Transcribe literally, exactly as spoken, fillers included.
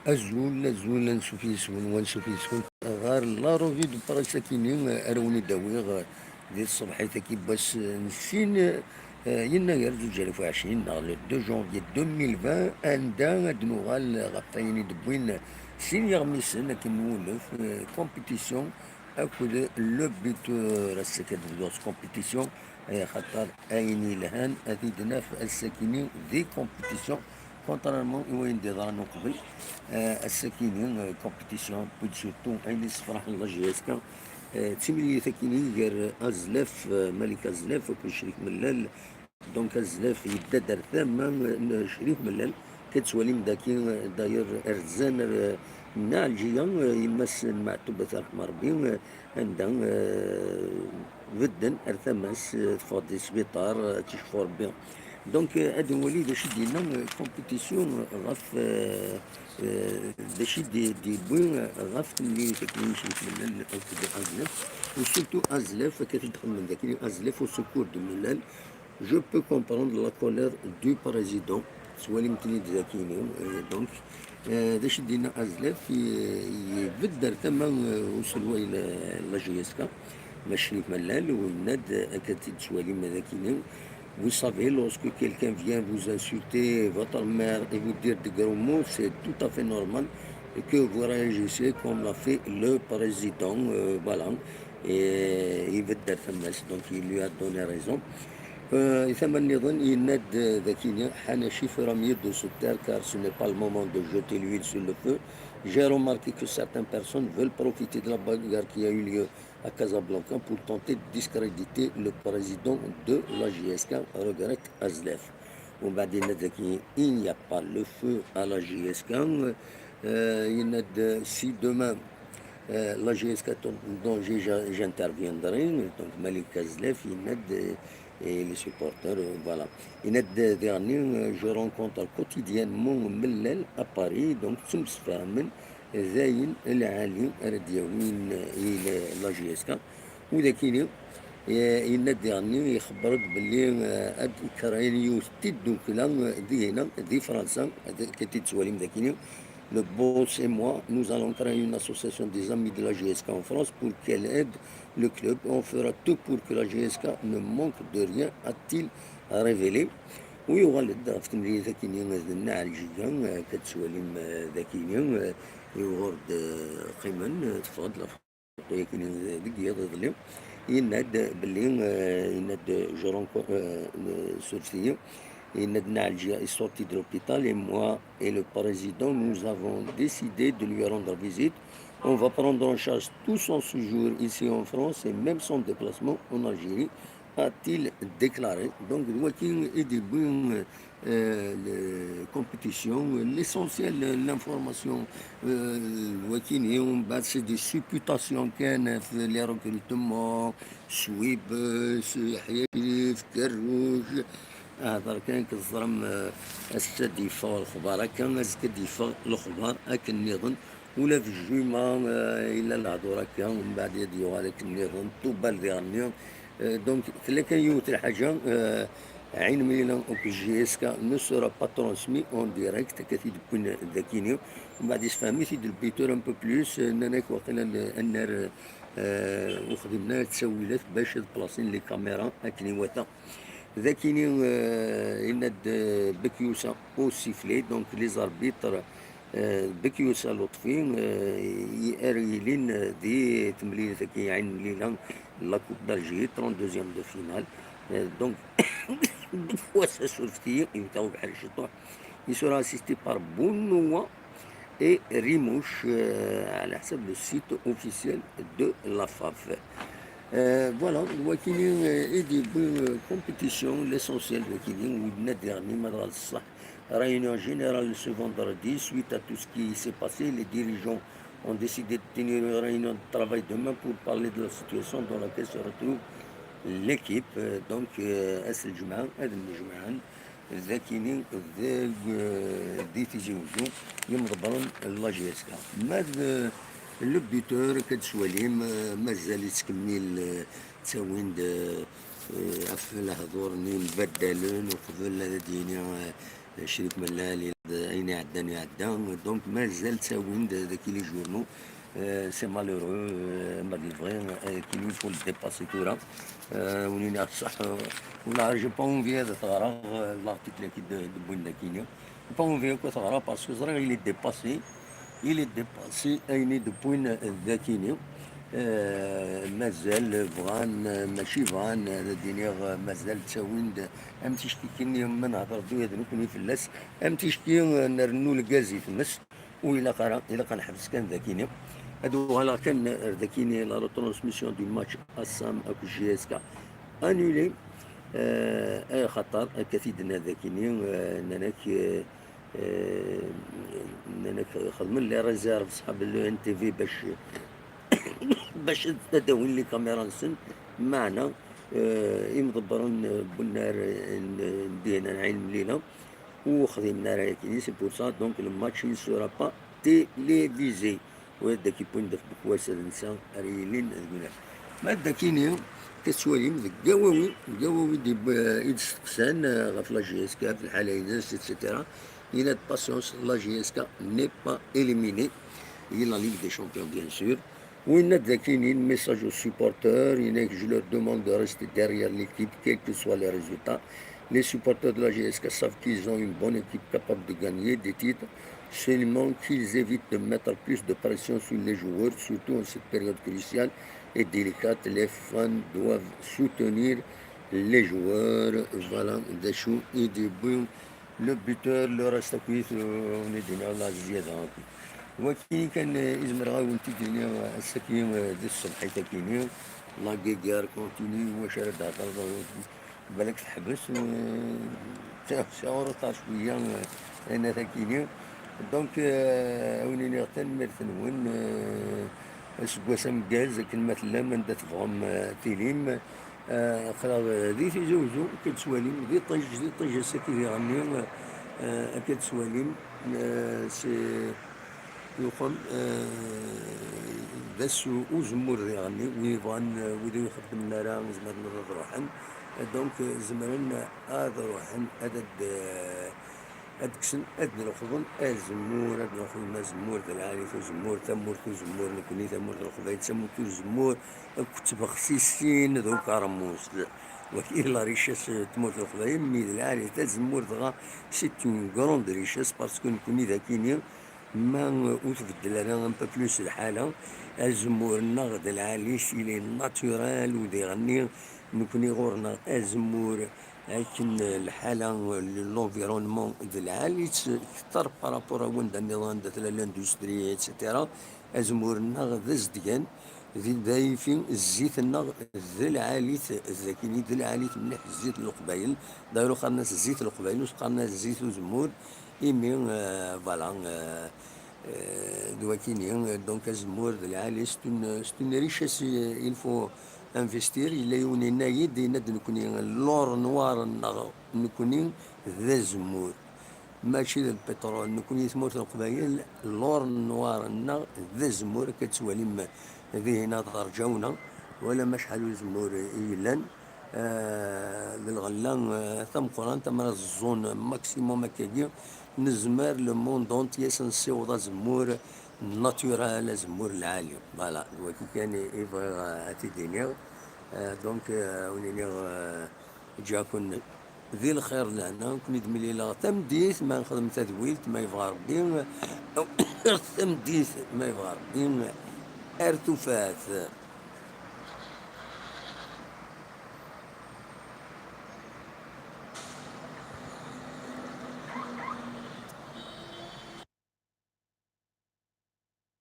Azul, azul, ansuf yes-wen, wansuf yes-wen. Ɣer la revue de presse akini ara wen-id-awiɣ di tṣebḥit-agi n wass n sin, eh, yennayer zuǧ alaf u ɛecrin, neɣ le deux janvier deux mille vingt, anda ad nuɣal ɣef wayen i d-wwin sin yeɣmisen akken n wulef, eh, compétition akked le buteur. Ass-agi ad bduɣ s compétition, eh, xaṭer ayen yelhan ad t-id-naf ass-akini di compétition. Contrairement i wayen d-yeḍran uqbel, eh, ass-akini, eh, compétition, puis surtout ayen yessefraḥen la J S K, eh, d timlilit akini gar Azlef, eh, Malik Azlef akked Crif Mellal. Donc Azlef yedda-d ar tama n Crif Mellal, akka tettwalim daki, eh, d'ailleurs rzan ar, eh, Nna Ɛelǧiya, eh, yemma-s n Meɛtub, ad t-yerḥem Rebbi, eh, anda, eh, bedden ar tama-s, eh, teffeɣ-d di sbiṭar, eh, ad tt-icfu Rebbi. Donc, eh, ad nwali d acu i d-yenna, eh, compétition, eh, ɣef, eh, eh, d acu i d-, d-yewwi, eh, ɣef temlilit akken i Crif Mellal akked Azlef, u surtout Azlef, akka t-id-xemmen d akken Azlef au secours de Mellal. Je peux comprendre la colère du président. Tettwalim-ten-id d akini, eh, donc, eh, d acu i d-yenna Azlef, i-, ibedd ar tama, eh, uselway n la J S K, Mac Crif Mellal, u yenna-d, eh, akka t-id-tettwalim d akini, vous savez, lorsque quelqu'un vient vous insulter, votre mère, et vous dire de gros mots, c'est tout à fait normal que vous réagissez comme l'a fait le président, euh, voilà. Et ibedd ar tama-s, donc il lui a donné raison. Euh, i tama nniḍen, yenna-d, euh, d akini, حان شفر مية de se taire car ce n'est pas le moment de jeter l'huile sur le feu. J'ai remarqué que certaines personnes veulent profiter de la bagarre qui a eu lieu à Casablanca pour tenter de discréditer le président de la J S K, regrette Azlef. Umbeɛd yenna-d daki, il n'y a pas le feu à la J S K. Euh, yenna-d, si demain, euh, la J S K tombe en danger, j'a-, j'interviendrai. Donc Malik Azlef yenna-d, euh, et les supporters, euh, voilà. Yenna-d daɣen, euh, je rencontre quotidiennement Mellal à Paris, donc ttemsefhamen, d ayen lɛali ara d-yawin i la J S K. U d akini, eh, yenna-d daɣen, ixebber-d belli, eh, ad d-kren yiwet n tiddukla, eh, dinna, di Fransa, ad, akka t-id-tettwalim d akini. Le boss et moi, nous allons créer une association des amis de la J S K en France pour qu'elle aide le club. On fera tout pour que la J S K ne manque de rien, a-t-il révélé. U yuɣal-d ɣef temlilit akini d Nna Ɛelǧiya, eh, akka t-tettwalim, eh, d akini, eh, yuɣur-d, eh, qqimen, eh, teffeɣ-d la photo akini deg yiḍ iḍelli. Yenna-d belli, eh, yenna-d, je renco-, eh, surfet-iyi. Yenna-d Nna Ɛelǧiya est sortie de l'hôpital et moi et le président, nous avons décidé de lui rendre visite. On va prendre en charge tout son séjour ici en France et même son déplacement en Algérie, a-t-il déclaré. Donc, d wakin i d-yewwi, euh, la compétition, l'essentiel, l'information, euh, wakini, umbeɛd c'est des supputations kan, les recrutements, Swibes, Yeḥya Crif, Kerruj, hḍer kan, teẓram, euh, ass-a d-yeffeɣ lexbar akka, azekka d-yeffeɣ lexbar akken nniḍen. Ula d Juma, eh, yella lehdur akka, mbeɛd ad yuɣal akken nniḍen, Ṭubal diɣenni. Eh, donc, tella kan yiwet lḥaǧa, eh, Ɛin Mlilan akked J S K ne sera pas transmis en direct, akka t-id-wwin d akini. Mbeɛd yessefhem-it-id le buteur un peu plus, eh, nnan-ak waqila l-, annar, eh, ur xdimen ara ttawilat bac ad plaṣin les caméras akken iwata. D akini, eh, yenna-d, eh, Bekyusa au sifflet, donc les arbitres, eh, Bekyusa Lotfi, eh, i ara yilin, eh, di temlilit-agi Ɛin Mlilan, la Coupe d'Algérie, trente-deuxième de finale. Eh, donc, deg wass-a surfet-iyi, yewta ubeḥri ciṭuḥ. Il sera assisté par Bounoua et Rimouche, euh, على حسب le site officiel de la faf. Euh, voilà, d wakini, euh, i d-yewwi, euh, compétition, l'essentiel d wakini, u d-naddi ɣer ma dɣa d ṣṣeḥ. Réunion générale ce vendredi, suite à tout ce qui s'est passé, les dirigeants ont décidé de tenir une réunion de travail demain pour parler de la situation dans laquelle se retrouve l'équipe. Euh, donc, euh, ass n lǧemɛa, ad mnejmaɛen d akini deg, eh, di Tizi Uzzu, yimḍebbren n la J S K. Ma d, eh, le buteur, akka d-tettwalim, eh, mazal yettkemmil, eh, ttawin-d, eh, ɣef lehdur-nni mbaddalen, uqbel ad d-yini, eh, Crif Mellal, ayen iɛeddan iɛedda. Donc mazal ttawin-d daki les journaux. Euh, c'est malheureux, euh, ma d-yebɣi, euh, qu'il faut le dépasser tura. Euh, ur iniɣ ṣṣeḥ, euh, ula j'ai pas envie ad t-ɣreɣ, euh, l'article-agi d-, d-wwin dakini. J'ai pas envie akk ad t-ɣreɣ parce que ẓriɣ il est dépassé. Il est dépassé ayen i d-wwin dakini. Euh, mazal bɣan, euh, mačči bɣan, euh, ad d-iniɣ, euh, mazal ttawin-d am tickikin ma nehder-d ula d nekkni fell-as, am ticki, euh, nrennu lgaz i tmes. Ur ilaq ara, ilaq ad neḥbes kan dakini. Ad uɣaleɣ kan ar dakini, la retransmission du match Assam akked J S K annulé. Euh, axaṭer akka t-id-nnan dakini, euh, nnan-ak, euh, euh, nnan-ak xedmen les réserves ṣḥab le N T V bac, bac ad d-awin les caméras-nsen, meɛna, euh, imḍebbren n unnar n, n Dihna n Ɛin Mlila, ur xdimen ara yakini, c'est pour ça donc le match il sera pas télévisé. Ula d akipun d afbukwas ad nsa ara yilin deg unnar. Ma d akini, tettwalim deg Gawawi, deg Gawawi d-, i d-steqsan, euh, ɣef la J S K, ɣef lḥala-ines, et cetera. Yenna-d patience, la J S K n'est pas éliminée. Il y a la Ligue des Champions, bien sûr. Winna d akini, message aux supporters, yenna-k, je leur demande de rester derrière l'équipe, quels que soient les résultats. Les supporters de la J S K savent qu'ils ont une bonne équipe capable de gagner des titres, seulement qu'ils évitent de mettre plus de pression sur les joueurs, surtout en cette période cruciale et délicate. Les fans doivent soutenir les joueurs. Voilà d acu i d-yewwi le buteur, le reste akk-it, euh, ur d-iniɣ la zzyada akk-it. Wagi kan, euh, i zemreɣ ad wen-t-id-iniɣ, euh, ass-agi, euh, di tṣebḥit akini, la guerre continue, wacu ara d-thedreḍ, euh, balak teḥbes, euh, sɛiɣ retard cwiya, euh, ayen akini. Donc, euh, ad wen-iniɣ tanemmirt-nwen, euh, aseggas ameggaz, akken ma tellam, anda tebɣam, euh, tilim. Euh, aql-aɣ, euh, di Tizi Uzzu, akka d-tettwalim, di ṭij, di ṭij ass-agi diɣenni, euh, akka d-tettwalim, euh, c'est, yuqem, euh, d ass u-, uzemmur diɣenni, wid yebɣan, euh, wid ur ixeddmen ara, zemren ad ruḥen. Euh, donc, euh, zemren ad ruḥen, ad, ad, euh, ad kksen, ad d-lexḍen azemmur, ad d-lexḍen azemmur d lɛali-t uzemmur, tamurt uzemmur, nekni tamurt n Leqbayel d tamurt uzemmur, akked tbexsisin d ukermus. Wagi la richesse n tmurt n Leqbayel, mi d lɛali-t azemmur, dɣa c'est une grande richesse, parce que nekni d akini, ma ur tbeddel ara un peu plus lḥala, azemmur-nneɣ d lɛali-t, il est naturel, u diɣenni nekni ɣur-neɣ azemmur akken lḥala, l'environnement d lɛali-t kter par rapport ar wanda nniḍen, anda tella l'industrie, et cetera. Azemmur-nneɣ d azedgan, di dayfi zzit-nneɣ d lɛali-t, d akini d lɛali-t mliḥ zzit n Leqbayel. D'ailleurs qqaren-as zzit n Leqbayel, ur s-qqaren ara zzit uzemmur, imi, euh, voilà, euh, euh, d wakini, euh, donc azemmur d lɛali, c'est une, c'est une richesse, euh, il faut investir. Yella yiwen yenna-yi-d, yenna-d nekni l'or noir-nneɣ nekni d azemmur, mačči d lpiṭrul. Nekni tmurt n Leqbayel, l'or noir-nneɣ d azemmur, akka tettwalim dihin ad rǧawna, walam acḥal uzemmur i yellan. Euh, d lɣella, euh, tameqqrant, ammer ad ẓẓun maximum akkagi, nezmer le monde entier ad s-nessiweḍ azemmur naturel, azemmur lɛali. Voilà, d wagi kan i, i bɣiɣ, euh, ad t-id-iniɣ. Euh, donc, euh, ad wen-iniɣ, euh, ǧǧiɣ-ken di lxir d lehna, ken-id-mlileɣ tameddit, ma nexdem tadwilt, ma yebɣa Rebbi, tameddit, ma yebɣa Rebbi, ar tufat.